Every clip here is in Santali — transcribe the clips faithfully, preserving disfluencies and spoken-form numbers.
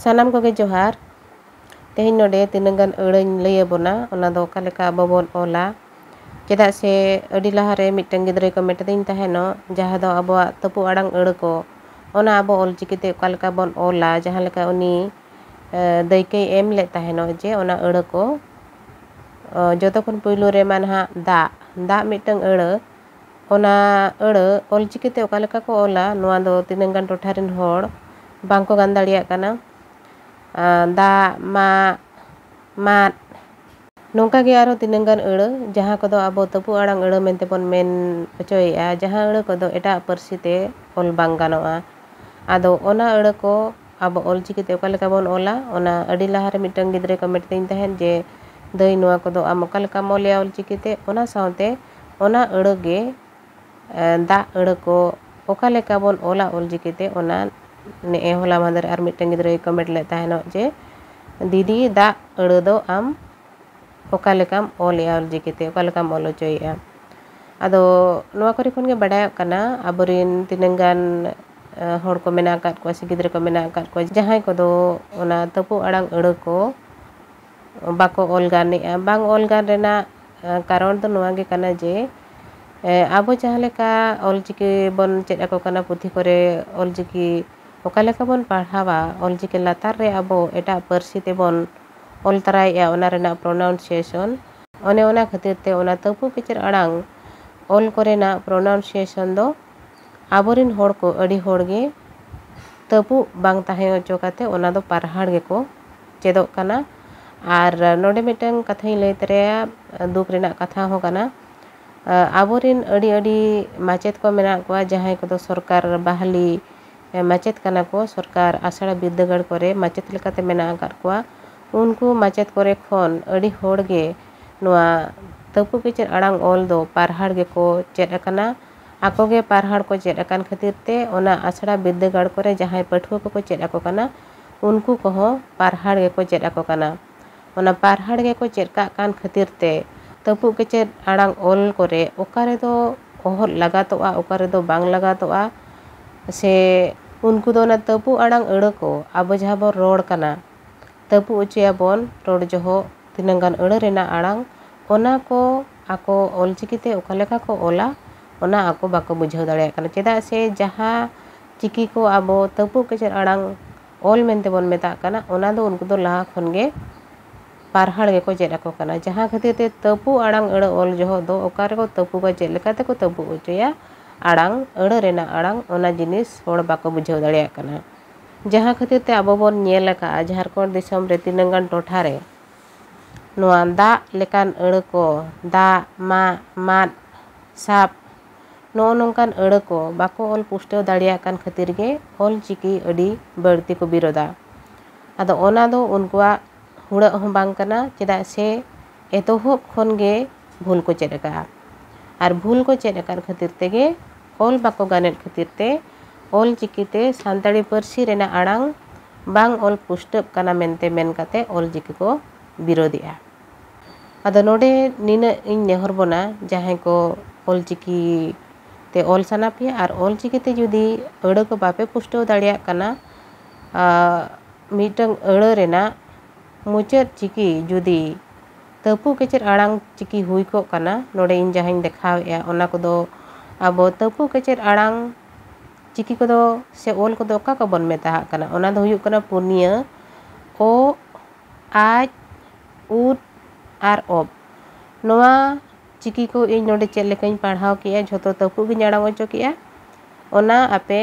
ᱥᱟᱱᱟᱢ ᱠᱚᱜᱮ ᱡᱚᱦᱟᱨ᱾ ᱛᱮᱦᱮᱧ ᱱᱚᱰᱮ ᱛᱤᱱᱟᱹᱜ ᱜᱟᱱ ᱟᱹᱲᱟᱹᱧ ᱞᱟᱹᱭ ᱟᱵᱚᱱᱟ, ᱚᱱᱟ ᱫᱚ ᱚᱠᱟ ᱞᱮᱠᱟ ᱟᱵᱚ ᱵᱚᱱ ᱚᱞᱟ᱾ ᱪᱮᱫᱟᱜ ᱥᱮ ᱟᱹᱰᱤ ᱞᱟᱦᱟᱨᱮ ᱢᱤᱫᱴᱟᱝ ᱜᱤᱫᱽᱨᱟᱹᱭ ᱠᱚᱢᱮᱱᱴ ᱟᱹᱫᱤᱧ ᱛᱟᱦᱮᱱᱚᱜ, ᱡᱟᱦᱟᱸ ᱫᱚ ᱟᱵᱚᱣᱟᱜ ᱛᱟᱹᱯᱩ ᱟᱲᱟᱝ ᱟᱹᱲᱟᱹ ᱠᱚ, ᱚᱱᱟ ᱟᱵᱚ ᱚᱞᱪᱤᱠᱤᱛᱮ ᱚᱠᱟ ᱞᱮᱠᱟ ᱵᱚᱱ ᱚᱞᱟ, ᱡᱟᱦᱟᱸ ᱞᱮᱠᱟ ᱩᱱᱤ ᱮ, ᱫᱟᱹᱭᱠᱟᱹᱭ ᱮᱢ ᱞᱮᱫ ᱛᱟᱦᱮᱱᱚᱜ ᱡᱮ ᱚᱱᱟ ᱟᱹᱲᱟᱹ ᱠᱚ, ᱚ, ᱡᱚᱛᱚ ᱠᱷᱚᱱ ᱯᱩᱭᱞᱩ ᱨᱮᱢᱟ ᱱᱟᱦᱟᱜ ᱫᱟᱜ, ᱫᱟᱜ ᱢᱤᱫᱴᱟᱝ ᱟᱹᱲᱟᱹ, ᱚᱱᱟ ᱟᱹᱲᱟᱹ ᱚᱞᱪᱤᱠᱤᱛᱮ ᱚᱠᱟ ᱞᱮᱠᱟ ᱠᱚ ᱚᱞᱟ, ᱱᱚᱣᱟ ᱫᱚ ᱛᱤᱱᱟᱹᱜ ᱜᱟᱱ ᱴᱚᱴᱷᱟ ᱨᱮᱱ ᱦᱚᱲ ᱵᱟᱝᱠᱚ ᱜᱟᱱ ᱫᱟᱲᱮᱭᱟᱜ ᱠᱟᱱᱟ᱾ ᱟ, ᱫᱟᱜ, ᱢᱟᱜ, ᱢᱟᱫ, ᱱᱚᱝᱠᱟ ᱜᱮ ᱟᱨᱦᱚᱸ ᱛᱤᱱᱟᱹᱜ ᱜᱟᱱ ᱟᱹᱲᱟᱹ, ᱡᱟᱦᱟᱸ ᱠᱚᱫᱚ ᱟᱵᱚ ᱛᱟᱹᱯᱩ ᱟᱲᱟᱝ ᱟᱹᱲᱟᱹ ᱢᱮᱱᱛᱮ ᱵᱚᱱ ᱢᱮᱱ ᱦᱚᱪᱚᱭᱮᱫᱼᱟ, ᱡᱟᱦᱟᱸ ᱟᱹᱲᱟᱹ ᱠᱚᱫᱚ ᱮᱴᱟᱜ ᱯᱟᱹᱨᱥᱤ ᱛᱮ ᱚᱞ ᱵᱟᱝ ᱜᱟᱱᱚᱜᱼᱟ᱾ ᱟᱫᱚ ᱚᱱᱟ ᱟᱹᱲᱟᱹ ᱠᱚ ᱟᱵᱚ ᱚᱞᱪᱤᱠᱤ ᱛᱮ ᱚᱠᱟ ᱞᱮᱠᱟ ᱵᱚᱱ ᱚᱞᱟ, ᱚᱱᱟ ᱟᱹᱰᱤ ᱞᱟᱦᱟ ᱨᱮ ᱢᱤᱫᱴᱟᱝ ᱜᱤᱫᱽᱨᱟᱹᱭ ᱠᱚᱢᱮᱱᱴ ᱟᱹᱫᱤᱧ ᱛᱟᱦᱮᱸᱫ ᱡᱮ, "ᱫᱟᱹᱭ, ᱱᱚᱣᱟ ᱠᱚᱫᱚ ᱟᱢ ᱚᱠᱟ ᱞᱮᱠᱟᱢ ᱚᱞᱮᱜᱼᱟ ᱚᱞᱪᱤᱠᱤ ᱛᱮ?" ᱚᱱᱟ ᱥᱟᱶᱛᱮ ᱚᱱᱟ ᱟᱹᱲᱟᱹ ᱜᱮ, ᱮ, ᱫᱟᱜ ᱟᱹᱲᱟᱹ ᱠᱚ ᱚᱠᱟ ᱞᱮᱠᱟ ᱵᱚᱱ ᱚᱞᱟ ᱚᱞᱪᱤᱠᱤ ᱛᱮ, ᱚᱱᱟ ᱱᱮᱜᱼᱮ ᱦᱚᱞᱟ ᱢᱟᱦᱫᱮᱨ ᱟᱨ ᱢᱤᱫᱴᱟᱝ ᱜᱤᱫᱽᱨᱟᱹᱭ ᱠᱚᱢᱮᱱᱴ ᱞᱮᱫ ᱛᱟᱦᱮᱱᱚᱜ ᱡᱮ, "ᱫᱤᱫᱤ, ᱫᱟᱜ ᱟᱹᱲᱟᱹ ᱫᱚ ᱟᱢ ᱚᱠᱟ ᱞᱮᱠᱟᱢ ᱚᱞᱮᱜᱼᱟ ᱚᱞᱪᱤᱠᱤ ᱛᱮ, ᱚᱠᱟ ᱞᱮᱠᱟᱢ ᱚᱞ ᱦᱚᱪᱚᱭᱮᱜᱼᱟ?" ᱟᱫᱚ ᱱᱚᱣᱟ ᱠᱚᱨᱮ ᱠᱷᱚᱱ ᱜᱮ ᱵᱟᱰᱟᱭᱚᱜ ᱠᱟᱱᱟ, ᱟᱵᱚᱨᱮᱱ ᱛᱤᱱᱟᱹᱝ ᱜᱟᱱ, ᱮ, ᱦᱚᱲ ᱠᱚ ᱢᱮᱱᱟᱜ ᱟᱠᱟᱫ ᱠᱚᱣᱟ ᱥᱮ ᱜᱤᱫᱽᱨᱟᱹ ᱠᱚ ᱢᱮᱱᱟᱜ ᱟᱠᱟᱫ ᱠᱚᱣᱟ, ᱡᱟᱦᱟᱸᱭ ᱠᱚᱫᱚ ᱚᱱᱟ ᱛᱟᱹᱯᱩ ᱟᱲᱟᱝ ᱟᱹᱲᱟᱹ ᱠᱚ ᱵᱟᱠᱚ ᱚᱞ ᱜᱟᱱᱮᱜᱼᱟ᱾ ᱵᱟᱝ ᱚᱞ ᱜᱟᱱ ᱨᱮᱱᱟᱜ, ᱮ, ᱠᱟᱨᱚᱱ ᱫᱚ ᱱᱚᱣᱟ ᱜᱮ ᱠᱟᱱᱟ ᱡᱮ, ᱮ, ᱟᱵᱚ ᱡᱟᱦᱟᱸ ᱞᱮᱠᱟ ᱚᱞᱪᱤᱠᱤ ᱵᱚᱱ ᱪᱮᱫ ᱟᱠᱚ ᱠᱟᱱᱟ, ᱯᱩᱛᱷᱤ ᱠᱚᱨᱮ ᱚᱞᱪᱤᱠᱤ ᱚᱠᱟ ᱞᱮᱠᱟ ᱵᱚᱱ ᱯᱟᱲᱦᱟᱣᱟ, ᱚᱞᱪᱤᱠᱤ ᱞᱟᱛᱟᱨ ᱨᱮ ᱟᱵᱚ ᱮᱴᱟᱜ ᱯᱟᱹᱨᱥᱤ ᱛᱮᱵᱚᱱ ᱚᱞ ᱛᱟᱨᱟᱭᱮᱜᱼᱟ, ᱚᱱᱟ ᱨᱮᱱᱟᱜ pronunciation, ᱚᱱᱮ ᱚᱱᱟ ᱠᱷᱟᱹᱛᱤᱨ ᱛᱮ ᱚᱱᱟ ᱛᱟᱹᱯᱩ ᱠᱮᱪᱮᱫ ᱟᱲᱟᱝ ᱚᱞ ᱠᱚᱨᱮᱱᱟᱜ pronunciation ᱫᱚ ᱟᱵᱚᱨᱮᱱ ᱦᱚᱲ ᱠᱚ ᱟᱹᱰᱤ ᱦᱚᱲ ᱜᱮ ᱛᱟᱹᱯᱩᱜ ᱵᱟᱝ ᱛᱟᱦᱮᱸ ᱦᱚᱪᱚ ᱠᱟᱛᱮ ᱚᱱᱟ ᱫᱚ ᱯᱟᱨᱦᱟᱲ ᱜᱮᱠᱚ ᱪᱮᱫᱚᱜ ᱠᱟᱱᱟ᱾ ᱟᱨ ᱱᱚᱰᱮ ᱢᱤᱫᱴᱟᱝ ᱠᱟᱛᱷᱟᱧ ᱞᱟᱹᱭ ᱛᱚᱨᱟᱭᱟ, ᱫᱩᱠ ᱨᱮᱱᱟᱜ ᱠᱟᱛᱷᱟ ᱦᱚᱸ ᱠᱟᱱᱟ᱾ ᱟᱵᱚᱨᱮᱱ ᱟᱹᱰᱤ ᱟᱹᱰᱤ ᱢᱟᱪᱮᱫ ᱠᱚ ᱢᱮᱱᱟᱜ ᱠᱚᱣᱟ, ᱡᱟᱦᱟᱸᱭ ᱠᱚᱫᱚ ᱥᱚᱨᱠᱟᱨ ᱵᱟᱦᱟᱞᱤ ᱢᱟᱪᱮᱫ ᱠᱟᱱᱟ ᱠᱚ, ᱥᱚᱨᱠᱟᱨ ᱟᱥᱲᱟ ᱵᱤᱨᱫᱟᱹᱜᱟᱲ ᱠᱚᱨᱮ ᱢᱟᱪᱮᱫ ᱞᱮᱠᱟᱛᱮ ᱢᱮᱱᱟᱜ ᱟᱠᱟᱫ ᱠᱚᱣᱟ᱾ ᱩᱱᱠᱩ ᱢᱟᱪᱮᱫ ᱠᱚᱨᱮ ᱠᱷᱚᱱ ᱟᱹᱰᱤ ᱦᱚᱲ ᱜᱮ ᱱᱚᱣᱟ ᱛᱟᱹᱯᱩ ᱠᱮᱪᱮᱫ ᱟᱲᱟᱝ ᱚᱞ ᱫᱚ ᱯᱟᱨᱦᱟᱲ ᱜᱮᱠᱚ ᱪᱮᱫ ᱟᱠᱟᱱᱟ᱾ ᱟᱠᱚ ᱜᱮ ᱯᱟᱨᱦᱟᱲ ᱠᱚ ᱪᱮᱫ ᱟᱠᱟᱱ ᱠᱷᱟᱹᱛᱤᱨ ᱛᱮ ᱚᱱᱟ ᱟᱥᱲᱟ ᱵᱤᱨᱫᱟᱹᱜᱟᱲ ᱠᱚᱨᱮ ᱡᱟᱦᱟᱸᱭ ᱯᱟᱹᱴᱷᱩᱣᱟᱹ ᱠᱚᱠᱚ ᱪᱮᱫ ᱟᱠᱚ ᱠᱟᱱᱟ, ᱩᱱᱠᱩ ᱠᱚᱦᱚᱸ ᱯᱟᱨᱦᱟᱲ ᱜᱮᱠᱚ ᱪᱮᱫ ᱟᱠᱚ ᱠᱟᱱᱟ᱾ ᱚᱱᱟ ᱯᱟᱨᱦᱟᱲ ᱜᱮᱠᱚ ᱪᱮᱫ ᱠᱟᱜ ᱠᱟᱱ ᱠᱷᱟᱹᱛᱤᱨ ᱛᱮ ᱛᱟᱹᱯᱩᱜ ᱠᱮᱪᱮᱫ ᱟᱲᱟᱝ ᱚᱞ ᱠᱚᱨᱮ ᱚᱠᱟ ᱨᱮᱫᱚ ᱚᱦᱚᱫ ᱞᱟᱜᱟᱛᱚᱜᱼᱟ, ᱚᱠᱟ ᱨᱮᱫᱚ ᱵᱟᱝ ᱞᱟᱜᱟᱛᱚᱜᱼᱟ, ᱥᱮ ᱩᱱᱠᱩ ᱫᱚ ᱚᱱᱟ ᱛᱟᱹᱯᱩᱜ ᱟᱲᱟᱝ ᱟᱹᱲᱟᱹ ᱠᱚ, ᱟᱵᱚ ᱡᱟᱦᱟᱸ ᱵᱚᱱ ᱨᱚᱲ ᱠᱟᱱᱟ, ᱛᱟᱹᱯᱩᱜ ᱚᱪᱚᱭᱟᱵᱚᱱ ᱨᱚᱲ ᱡᱚᱦᱚᱜ ᱛᱤᱱᱟᱹᱝ ᱜᱟᱱ ᱟᱹᱲᱟᱹ ᱨᱮᱱᱟᱜ ᱟᱲᱟᱝ, ᱚᱱᱟ ᱠᱚ ᱟᱠᱚ ᱚᱞᱪᱤᱠᱤ ᱛᱮ ᱚᱠᱟ ᱞᱮᱠᱟ ᱠᱚ ᱚᱞᱟ, ᱚᱱᱟ ᱟᱠᱚ ᱵᱟᱠᱚ ᱵᱩᱡᱷᱟᱹᱣ ᱫᱟᱲᱮᱭᱟᱜ ᱠᱟᱱᱟ᱾ ᱪᱮᱫᱟᱜ ᱥᱮ ᱡᱟᱦᱟᱸ ᱪᱤᱠᱤ ᱠᱚ ᱟᱵᱚ ᱛᱟᱹᱯᱩᱜ ᱠᱮᱪᱮᱫ ᱟᱲᱟᱝ ᱚᱞ ᱢᱮᱱᱛᱮ ᱵᱚᱱ ᱢᱮᱛᱟᱜ ᱠᱟᱱᱟ, ᱚᱱᱟ ᱫᱚ ᱩᱱᱠᱩ ᱫᱚ ᱞᱟᱦᱟ ᱠᱷᱚᱱ ᱜᱮ ᱯᱟᱨᱦᱟᱲ ᱜᱮᱠᱚ ᱪᱮᱫ ᱟᱠᱚ ᱠᱟᱱᱟ᱾ ᱡᱟᱦᱟᱸ ᱠᱷᱟᱹᱛᱤᱨ ᱛᱮ ᱛᱟᱹᱯᱩᱜ ᱟᱲᱟᱝ ᱟᱹᱲᱟᱹ ᱚᱞ ᱡᱚᱦᱚᱜ ᱫᱚ ᱚᱠᱟ ᱨᱮᱠᱚ ᱛᱟᱹᱯᱩᱜᱟ, ᱪᱮᱫ ᱞᱮᱠᱟ ᱛᱮᱠᱚ ᱛᱟᱹᱯᱩᱜ ᱚᱪᱚᱭᱟ ᱟᱲᱟᱝ, ᱟᱹᱲᱟᱹ ᱨᱮᱱᱟᱜ ᱟᱲᱟᱝ, ᱚᱱᱟ ᱡᱤᱱᱤᱥ ᱦᱚᱲ ᱵᱟᱠᱚ ᱵᱩᱡᱷᱟᱹᱣ ᱫᱟᱲᱮᱭᱟᱜ ᱠᱟᱱᱟ᱾ ᱡᱟᱦᱟᱸ ᱠᱷᱟᱹᱛᱤᱨ ᱛᱮ ᱟᱵᱚ ᱵᱚᱱ ᱧᱮᱞ ᱟᱠᱟᱫᱼᱟ, ᱡᱷᱟᱲᱠᱷᱚᱸᱰ ᱫᱤᱥᱚᱢ ᱨᱮ ᱛᱤᱱᱟᱹᱝ ᱜᱟᱱ ᱴᱚᱴᱷᱟ ᱨᱮ ᱱᱚᱣᱟ ᱫᱟᱜ ᱞᱮᱠᱟᱱ ᱟᱹᱲᱟᱹ ᱠᱚ, ᱫᱟᱜ, ᱢᱟᱜ, ᱢᱟᱫ, ᱥᱟᱵ, ᱱᱚᱜᱼᱚ ᱱᱚᱝᱠᱟᱱ ᱟᱹᱲᱟᱹ ᱠᱚ ᱵᱟᱠᱚ ᱚᱞ ᱯᱩᱥᱴᱟᱹᱣ ᱫᱟᱲᱮᱭᱟᱜ ᱠᱟᱱ ᱠᱷᱟᱹᱛᱤᱨ ᱜᱮ ᱚᱞ ᱪᱤᱠᱤ ᱟᱹᱰᱤ ᱵᱟᱹᱲᱛᱤ ᱠᱚ ᱵᱤᱨᱳᱫᱟ᱾ ᱟᱫᱚ ᱚᱱᱟ ᱫᱚ ᱩᱱᱠᱩᱣᱟᱜ ᱦᱩᱲᱟᱹᱜ ᱦᱚᱸ ᱵᱟᱝ ᱠᱟᱱᱟ, ᱪᱮᱫᱟᱜ ᱥᱮ ᱮᱛᱚᱦᱚᱵ ᱠᱷᱚᱱ ᱜᱮ ᱵᱷᱩᱞ ᱠᱚ ᱪᱮᱫ ᱟᱠᱟᱫᱼᱟ᱾ ᱟᱨ ᱵᱷᱩᱞ ᱠᱚ ᱪᱮᱫ ᱟᱠᱟᱫ ᱠᱷᱟᱹᱛᱤᱨ ᱛᱮᱜᱮ, ᱚᱞ ᱵᱟᱠᱚ ᱜᱟᱱᱮᱫ ᱠᱷᱟᱹᱛᱤᱨ ᱛᱮ, ᱚᱞ ᱪᱤᱠᱤ ᱛᱮ ᱥᱟᱱᱛᱟᱲᱤ ᱯᱟᱹᱨᱥᱤ ᱨᱮᱱᱟᱜ ᱟᱲᱟᱝ ᱵᱟᱝ ᱚᱞ ᱯᱩᱥᱴᱟᱹᱜ ᱠᱟᱱᱟ ᱢᱮᱱᱛᱮ ᱢᱮᱱ ᱠᱟᱛᱮ ᱚᱞ ᱪᱤᱠᱤ ᱠᱚ ᱵᱤᱨᱳᱫᱮᱜᱼᱟ᱾ ᱟᱫᱚ ᱱᱚᱰᱮ ᱱᱤᱱᱟᱹᱜ ᱤᱧ ᱱᱮᱦᱚᱨ ᱵᱚᱱᱟ, ᱡᱟᱦᱟᱸᱭ ᱠᱚ ᱚᱞ ᱪᱤᱠᱤ ᱛᱮ ᱚᱞ ᱥᱟᱱᱟ ᱯᱮᱭᱟ ᱟᱨ ᱚᱞ ᱪᱤᱠᱤ ᱛᱮ ᱡᱩᱫᱤ ᱟᱹᱲᱟᱹ ᱠᱚ ᱵᱟᱯᱮ ᱯᱩᱥᱴᱟᱹᱣ ᱫᱟᱲᱮᱭᱟᱜ ᱠᱟᱱᱟ, ᱟᱨ ᱢᱤᱫᱴᱟᱝ ᱟᱹᱲᱟᱹ ᱨᱮᱱᱟᱜ ᱢᱩᱪᱟᱹᱫ ᱪᱤᱠᱤ ᱡᱩᱫᱤ ᱛᱟᱹᱯᱩ ᱠᱮᱪᱮᱫ ᱟᱲᱟᱝ ᱪᱤᱠᱤ ᱦᱩᱭ ᱠᱚᱜ ᱠᱟᱱᱟ, ᱱᱚᱰᱮ ᱤᱧ ᱡᱟᱦᱟᱸᱧ ᱫᱮᱠᱷᱟᱣᱮᱫᱼᱟ, ᱚᱱᱟ ᱠᱚᱫᱚ ᱟᱵᱚ ᱛᱟᱹᱯᱩ ᱠᱮᱪᱮᱫ ᱟᱲᱟᱝ ᱪᱤᱠᱤ ᱠᱚᱫᱚ ᱥᱮ ᱚᱞ ᱠᱚᱫᱚ ᱚᱠᱟ ᱠᱚᱵᱚᱱ ᱢᱮᱛᱟᱜ ᱠᱟᱱᱟ? ᱚᱱᱟ ᱫᱚ ᱦᱩᱭᱩᱜ ᱠᱟᱱᱟ ᱯᱩᱱᱭᱟᱹ, ᱚ, ᱟᱡ, ᱩᱫ ᱟᱨ ᱚᱵ᱾ ᱱᱚᱣᱟ ᱪᱤᱠᱤ ᱠᱚ ᱤᱧ ᱱᱚᱰᱮ ᱪᱮᱫ ᱞᱮᱠᱟᱧ ᱯᱟᱲᱦᱟᱣ ᱠᱮᱜᱼᱟ, ᱡᱷᱚᱛᱚ ᱛᱟᱹᱯᱩᱜ ᱜᱤᱧ ᱟᱲᱟᱝ ᱚᱪᱚ ᱠᱮᱜᱼᱟ᱾ ᱚᱱᱟ ᱟᱯᱮ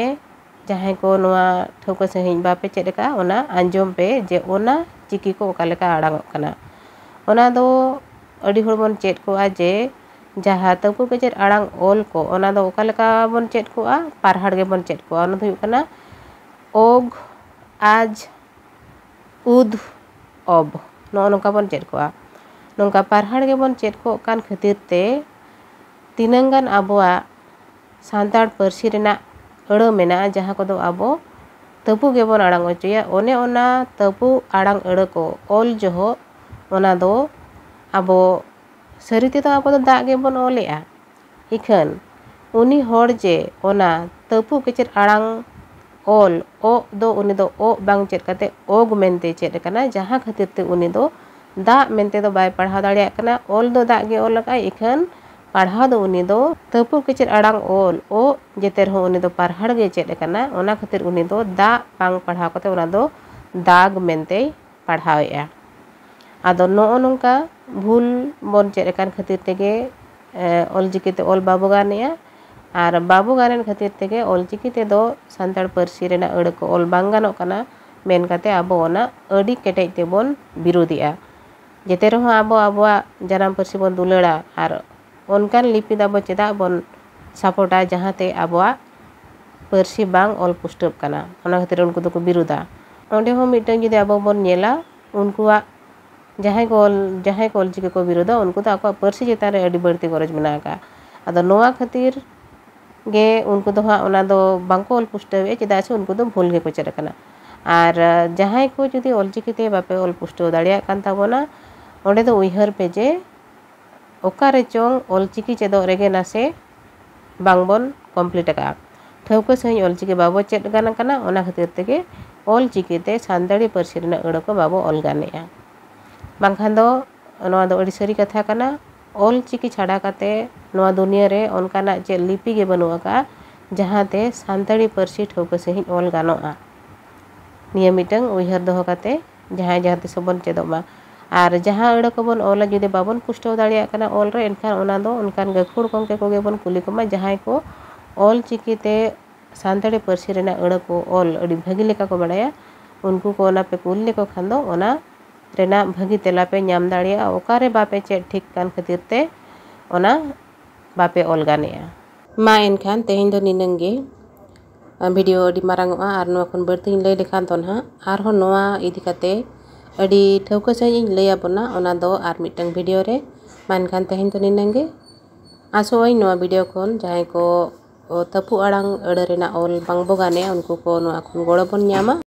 ᱡᱟᱦᱟᱸᱭ ᱠᱚ ᱱᱚᱣᱟ ᱴᱷᱟᱹᱣᱠᱟᱹ ᱥᱟᱺᱦᱤᱡ ᱵᱟᱯᱮ ᱪᱮᱫ ᱟᱠᱟᱫᱼᱟ, ᱚᱱᱟ ᱟᱸᱡᱚᱢ ᱯᱮ ᱡᱮ ᱚᱱᱟ ᱪᱤᱠᱤ ᱠᱚ ᱚᱠᱟ ᱞᱮᱠᱟ ᱟᱲᱟᱝᱚᱜ ᱠᱟᱱᱟ᱾ ᱚᱱᱟ ᱫᱚ ᱟᱹᱰᱤ ᱦᱚᱲ ᱵᱚᱱ ᱪᱮᱫ ᱠᱚᱜᱼᱟ ᱡᱮ ᱡᱟᱦᱟᱸ ᱛᱟᱹᱯᱩ ᱠᱮᱪᱮᱫ ᱟᱲᱟᱝ ᱚᱞ ᱠᱚ, ᱚᱱᱟ ᱫᱚ ᱚᱠᱟ ᱞᱮᱠᱟ ᱵᱚᱱ ᱪᱮᱫ ᱠᱚᱜᱼᱟ? ᱯᱟᱨᱦᱟᱲ ᱜᱮᱵᱚᱱ ᱪᱮᱫ ᱠᱚᱜᱼᱟ᱾ ᱚᱱᱟ ᱫᱚ ᱦᱩᱭᱩᱜ ᱠᱟᱱᱟ ᱚᱜᱽ, ᱟᱡᱽ, ᱩᱫᱽ, ᱚᱵᱽ᱾ ᱱᱚᱜᱼᱚ ᱱᱚᱝᱠᱟ ᱵᱚᱱ ᱪᱮᱫ ᱠᱚᱜᱼᱟ᱾ ᱱᱚᱝᱠᱟ ᱯᱟᱨᱦᱟᱲ ᱜᱮᱵᱚᱱ ᱪᱮᱫ ᱠᱚᱜ ᱠᱟᱱ ᱠᱷᱟᱹᱛᱤᱨ ᱛᱮ ᱛᱤᱱᱟᱹᱝ ᱜᱟᱱ ᱟᱵᱚᱣᱟᱜ ᱥᱟᱱᱛᱟᱲ ᱯᱟᱹᱨᱥᱤ ᱨᱮᱱᱟᱜ ᱟᱹᱲᱟᱹ ᱢᱮᱱᱟᱜᱼᱟ, ᱡᱟᱦᱟᱸ ᱠᱚᱫᱚ ᱟᱵᱚ ᱛᱟᱹᱯᱩ ᱜᱮᱵᱚᱱ ᱟᱲᱟᱝ ᱚᱪᱚᱭᱟ᱾ ᱚᱱᱮ ᱚᱱᱟ ᱛᱟᱹᱯᱩ ᱟᱲᱟᱝ ᱟᱹᱲᱟᱹ ᱠᱚ ᱚᱞ ᱡᱚᱦᱚᱜ, ᱚᱱᱟ ᱫᱚ ᱟᱵᱚ ᱥᱟᱹᱨᱤ ᱛᱮᱫᱚ ᱟᱵᱚ ᱫᱚ ᱫᱟᱜ ᱜᱮᱵᱚᱱ ᱚᱞᱮᱜᱼᱟ᱾ ᱤᱠᱷᱟᱹᱱ ᱩᱱᱤ ᱦᱚᱲ ᱡᱮ ᱚᱱᱟ ᱛᱟᱹᱯᱩ ᱠᱮᱪᱮᱫ ᱟᱲᱟᱝ ᱚᱞ, ᱚᱜ ᱫᱚ ᱩᱱᱤ ᱫᱚ ᱚᱜ ᱵᱟᱝ ᱪᱮᱫ ᱠᱟᱛᱮ ᱚᱜᱽ ᱢᱮᱱᱛᱮ ᱪᱮᱫ ᱟᱠᱟᱱᱟ, ᱡᱟᱦᱟᱸ ᱠᱷᱟᱹᱛᱤᱨ ᱛᱮ ᱩᱱᱤ ᱫᱚ ᱫᱟᱜ ᱢᱮᱱᱛᱮ ᱫᱚ ᱵᱟᱭ ᱯᱟᱲᱦᱟᱣ ᱫᱟᱲᱮᱭᱟᱜ ᱠᱟᱱᱟ᱾ ᱚᱞ ᱫᱚ ᱫᱟᱜ ᱜᱮ ᱚᱞ ᱟᱠᱟᱫᱼᱟᱭ, ᱤᱠᱷᱟᱹᱱ ᱯᱟᱲᱦᱟᱣ ᱫᱚ ᱩᱱᱤ ᱫᱚ ᱛᱟᱹᱯᱩ ᱠᱮᱪᱮᱫ ᱟᱲᱟᱝ ᱚᱞ, ᱚᱜ ᱡᱮᱛᱮ ᱨᱮᱦᱚᱸ ᱩᱱᱤ ᱫᱚ ᱯᱟᱨᱦᱟᱲ ᱜᱮ ᱪᱮᱫ ᱟᱠᱟᱱᱟ᱾ ᱚᱱᱟ ᱠᱷᱟᱹᱛᱤᱨ ᱩᱱᱤ ᱫᱚ ᱫᱟᱜ ᱵᱟᱝ ᱯᱟᱲᱦᱟᱣ ᱠᱟᱛᱮ ᱚᱱᱟ ᱫᱚ ᱫᱟᱜᱽ ᱢᱮᱱᱛᱮᱭ ᱯᱟᱲᱦᱟᱣᱮᱫᱼᱟ᱾ ᱟᱫᱚ ᱱᱚᱜᱼᱚ ᱱᱚᱝᱠᱟ ᱵᱷᱩᱞ ᱵᱚᱱ ᱪᱮᱫ ᱟᱠᱟᱱ ᱠᱷᱟᱹᱛᱤᱨ ᱛᱮᱜᱮ, ᱮ, ᱚᱞᱪᱤᱠᱤ ᱛᱮ ᱚᱞ ᱵᱟᱵᱚ ᱜᱟᱱᱮᱜᱼᱟ᱾ ᱟᱨ ᱵᱟᱵᱚ ᱜᱟᱱᱮᱫ ᱠᱷᱟᱹᱛᱤᱨ ᱛᱮᱜᱮ ᱚᱞᱪᱤᱠᱤ ᱛᱮᱫᱚ ᱥᱟᱱᱛᱟᱲ ᱯᱟᱹᱨᱥᱤ ᱨᱮᱱᱟᱜ ᱟᱹᱲᱟᱹ ᱠᱚ ᱚᱞ ᱵᱟᱝ ᱜᱟᱱᱚᱜ ᱠᱟᱱᱟ ᱢᱮᱱ ᱠᱟᱛᱮ ᱟᱵᱚ ᱚᱱᱟ ᱟᱹᱰᱤ ᱠᱮᱴᱮᱡ ᱛᱮᱵᱚᱱ ᱵᱤᱨᱳᱫᱮᱜᱼᱟ᱾ ᱡᱮᱛᱮ ᱨᱮᱦᱚᱸ ᱟᱵᱚ ᱟᱵᱚᱣᱟᱜ ᱡᱟᱱᱟᱢ ᱯᱟᱹᱨᱥᱤ ᱵᱚᱱ ᱫᱩᱞᱟᱹᱲᱟ ᱟᱨ ᱚᱱᱠᱟᱱ ᱞᱤᱯᱤ ᱫᱚ ᱟᱵᱚ ᱪᱮᱫᱟᱜ ᱵᱚᱱ ᱥᱟᱯᱳᱨᱴᱟ ᱡᱟᱦᱟᱸᱛᱮ ᱟᱵᱚᱣᱟᱜ ᱯᱟᱹᱨᱥᱤ ᱵᱟᱝ ᱚᱞ ᱯᱩᱥᱴᱟᱹᱜ ᱠᱟᱱᱟ? ᱚᱱᱟ ᱠᱷᱟᱹᱛᱤᱨ ᱩᱱᱠᱩ ᱫᱚᱠᱚ ᱵᱤᱨᱳᱫᱟ᱾ ᱚᱸᱰᱮ ᱦᱚᱸ ᱢᱤᱫᱴᱟᱝ ᱡᱩᱫᱤ ᱟᱵᱚ ᱵᱚᱱ ᱧᱮᱞᱟ, ᱩᱱᱠᱩᱣᱟᱜ ᱡᱟᱦᱟᱸᱭ ᱠᱚ ᱚᱞ, ᱡᱟᱦᱟᱸᱭ ᱠᱚ ᱚᱞᱪᱤᱠᱤ ᱠᱚ ᱵᱤᱨᱳᱫᱟ, ᱩᱱᱠᱩ ᱫᱚ ᱟᱠᱚᱣᱟᱜ ᱯᱟᱹᱨᱥᱤ ᱪᱮᱛᱟᱱ ᱨᱮ ᱟᱹᱰᱤ ᱵᱟᱹᱲᱛᱤ ᱜᱚᱨᱚᱡᱽ ᱢᱮᱱᱟᱜ ᱟᱠᱟᱫᱼᱟ᱾ ᱟᱫᱚ ᱱᱚᱣᱟ ᱠᱷᱟᱹᱛᱤᱨ ᱜᱮ ᱩᱱᱠᱩ ᱫᱚ ᱦᱟᱸᱜ ᱚᱱᱟ ᱫᱚ ᱵᱟᱝᱠᱚ ᱚᱞ ᱯᱩᱥᱴᱟᱹᱣᱮᱫᱼᱟ, ᱪᱮᱫᱟᱜ ᱥᱮ ᱩᱱᱠᱩ ᱫᱚ ᱵᱷᱩᱞ ᱜᱮᱠᱚ ᱪᱮᱫ ᱟᱠᱟᱱᱟ᱾ ᱟᱨ ᱡᱟᱦᱟᱸᱭ ᱠᱚ ᱡᱩᱫᱤ ᱚᱞᱪᱤᱠᱤ ᱛᱮ ᱵᱟᱯᱮ ᱚᱞ ᱯᱩᱥᱴᱟᱹᱣ ᱫᱟᱲᱮᱭᱟᱜ ᱠᱟᱱ ᱛᱟᱵᱚᱱᱟ, ᱚᱸᱰᱮ ᱫᱚ ᱩᱭᱦᱟᱹᱨ ᱯᱮ ᱡᱮ ᱚᱠᱟ ᱨᱮ ᱪᱚᱝ ᱚᱞᱪᱤᱠᱤ ᱪᱮᱫᱚᱜ ᱨᱮᱜᱮ ᱱᱟᱥᱮ ᱵᱟᱝᱵᱚᱱ ᱠᱚᱢᱯᱞᱤᱴ ᱟᱠᱟᱫᱼᱟ᱾ ᱴᱷᱟᱹᱣᱠᱟᱹ ᱥᱟᱺᱦᱤᱡ ᱚᱞᱪᱤᱠᱤ ᱵᱟᱵᱚ ᱪᱮᱫ ᱜᱟᱱ ᱠᱟᱱᱟ, ᱚᱱᱟ ᱠᱷᱟᱹᱛᱤᱨ ᱛᱮᱜᱮ ᱚᱞᱪᱤᱠᱤ ᱛᱮ ᱥᱟᱱᱛᱟᱲᱤ ᱯᱟᱹᱨᱥᱤ ᱨᱮᱱᱟᱜ ᱟᱹᱲᱟᱹ ᱠᱚ ᱵᱟᱵᱚ ᱚᱞ ᱜᱟᱱᱮᱜᱼᱟ᱾ ᱵᱟᱝᱠᱷᱟᱱ ᱫᱚ ᱱᱚᱣᱟ ᱫᱚ ᱟᱹᱰᱤ ᱥᱟᱹᱨᱤ ᱠᱟᱛᱷᱟ ᱠᱟᱱᱟ, ᱚᱞᱪᱤᱠᱤ ᱪᱷᱟᱰᱟ ᱠᱟᱛᱮ ᱱᱚᱣᱟ ᱫᱩᱱᱤᱭᱟᱹ ᱨᱮ ᱚᱱᱠᱟᱱᱟᱜ ᱪᱮᱫ ᱞᱤᱯᱤ ᱜᱮ ᱵᱟᱹᱱᱩᱜ ᱟᱠᱟᱫᱼᱟ, ᱡᱟᱦᱟᱸᱛᱮ ᱥᱟᱱᱛᱟᱲᱤ ᱯᱟᱹᱨᱥᱤ ᱴᱷᱟᱹᱣᱠᱟᱹ ᱥᱟᱺᱦᱤᱡ ᱚᱞ ᱜᱟᱱᱚᱜᱼᱟ᱾ ᱱᱤᱭᱟᱹ ᱢᱤᱫᱴᱟᱝ ᱩᱭᱦᱟᱹᱨ ᱫᱚᱦᱚ ᱠᱟᱛᱮ ᱡᱟᱦᱟᱸᱭ ᱡᱟᱦᱟᱸ ᱛᱤᱥ ᱦᱚᱸᱵᱚᱱ ᱪᱮᱫᱚᱜ ᱢᱟ᱾ ᱟᱨ ᱡᱟᱦᱟᱸ ᱟᱹᱲᱟᱹ ᱠᱚᱵᱚᱱ ᱚᱞᱟ, ᱡᱩᱫᱤ ᱵᱟᱵᱚᱱ ᱯᱩᱥᱴᱟᱹᱣ ᱫᱟᱲᱮᱭᱟᱜ ᱠᱟᱱᱟ ᱚᱞ ᱨᱮ, ᱮᱱᱠᱷᱟᱱ ᱚᱱᱟ ᱫᱚ ᱚᱱᱠᱟᱱ ᱜᱟᱹᱠᱷᱩᱲ ᱜᱚᱢᱠᱮ ᱠᱚᱜᱮ ᱵᱚᱱ ᱠᱩᱞᱤ ᱠᱚᱢᱟ, ᱡᱟᱦᱟᱸᱭ ᱠᱚ ᱚᱞ ᱪᱤᱠᱤ ᱛᱮ ᱥᱟᱱᱛᱟᱲᱤ ᱯᱟᱹᱨᱥᱤ ᱨᱮᱱᱟᱜ ᱟᱹᱲᱟᱹ ᱠᱚ ᱚᱞ ᱟᱹᱰᱤ ᱵᱷᱟᱹᱜᱤ ᱞᱮᱠᱟ ᱠᱚ ᱵᱟᱲᱟᱭᱟ᱾ ᱩᱱᱠᱩ ᱠᱚ ᱚᱱᱟ ᱯᱮ ᱠᱩᱞ ᱞᱮᱠᱚ ᱠᱷᱟᱱ ᱫᱚ ᱚᱱᱟ ᱨᱮᱱᱟᱜ ᱵᱷᱟᱹᱜᱤ ᱛᱮᱞᱟ ᱯᱮ ᱧᱟᱢ ᱫᱟᱲᱮᱭᱟᱜᱼᱟ, ᱚᱠᱟᱨᱮ ᱵᱟᱯᱮ ᱪᱮᱫ ᱴᱷᱤᱠ ᱠᱟᱱ ᱠᱷᱟᱹᱛᱤᱨ ᱛᱮ ᱚᱱᱟ ᱵᱟᱯᱮ ᱚᱞ ᱜᱟᱱᱮᱜᱼᱟ᱾ ᱢᱟ ᱮᱱᱠᱷᱟᱱ ᱛᱮᱦᱮᱧ ᱫᱚ ᱱᱤᱱᱟᱹᱝ ᱜᱮ᱾ ᱵᱷᱤᱰᱤᱭᱳ ᱟᱹᱰᱤ ᱢᱟᱨᱟᱝ ᱚᱜᱼᱟ ᱟᱨ ᱱᱚᱣᱟ ᱠᱷᱚᱱ ᱵᱟᱹᱲᱛᱤᱧ ᱞᱟᱹᱭ ᱞᱮᱠᱷᱟᱱ ᱫᱚ ᱱᱟᱦᱟᱜ ᱟᱨᱦᱚᱸ ᱱᱚᱣᱟ ᱤᱫᱤ ᱠᱟᱛᱮ ᱟᱹᱰᱤ ᱴᱷᱟᱹᱣᱠᱟᱹ ᱥᱟᱺᱦᱤᱡ ᱤᱧ ᱞᱟᱹᱭ ᱟᱵᱚᱱᱟ, ᱚᱱᱟ ᱫᱚ ᱟᱨ ᱢᱤᱫᱴᱟᱝ ᱵᱷᱤᱰᱤᱭᱳ ᱨᱮ᱾ ᱢᱟ ᱮᱱᱠᱷᱟᱱ ᱛᱮᱦᱮᱧ ᱫᱚ ᱱᱤᱱᱟᱹᱝ ᱜᱮ᱾ ᱟᱥᱚᱜ ᱟᱹᱧ ᱱᱚᱣᱟ ᱵᱷᱤᱰᱤᱭᱳ ᱠᱷᱚᱱ ᱡᱟᱦᱟᱸᱭ ᱠᱚ ᱛᱟᱹᱯᱩ ᱟᱲᱟᱝ ᱟᱹᱲᱟᱹ ᱨᱮᱱᱟᱜ ᱚᱞ ᱵᱟᱝ ᱵᱚ ᱜᱟᱱᱮᱜᱼᱟ, ᱩᱱᱠᱩ ᱠᱚ ᱱᱚᱣᱟ ᱠᱷᱚᱱ ᱜᱚᱲᱚ ᱵᱚᱱ ᱧᱟᱢᱟ᱾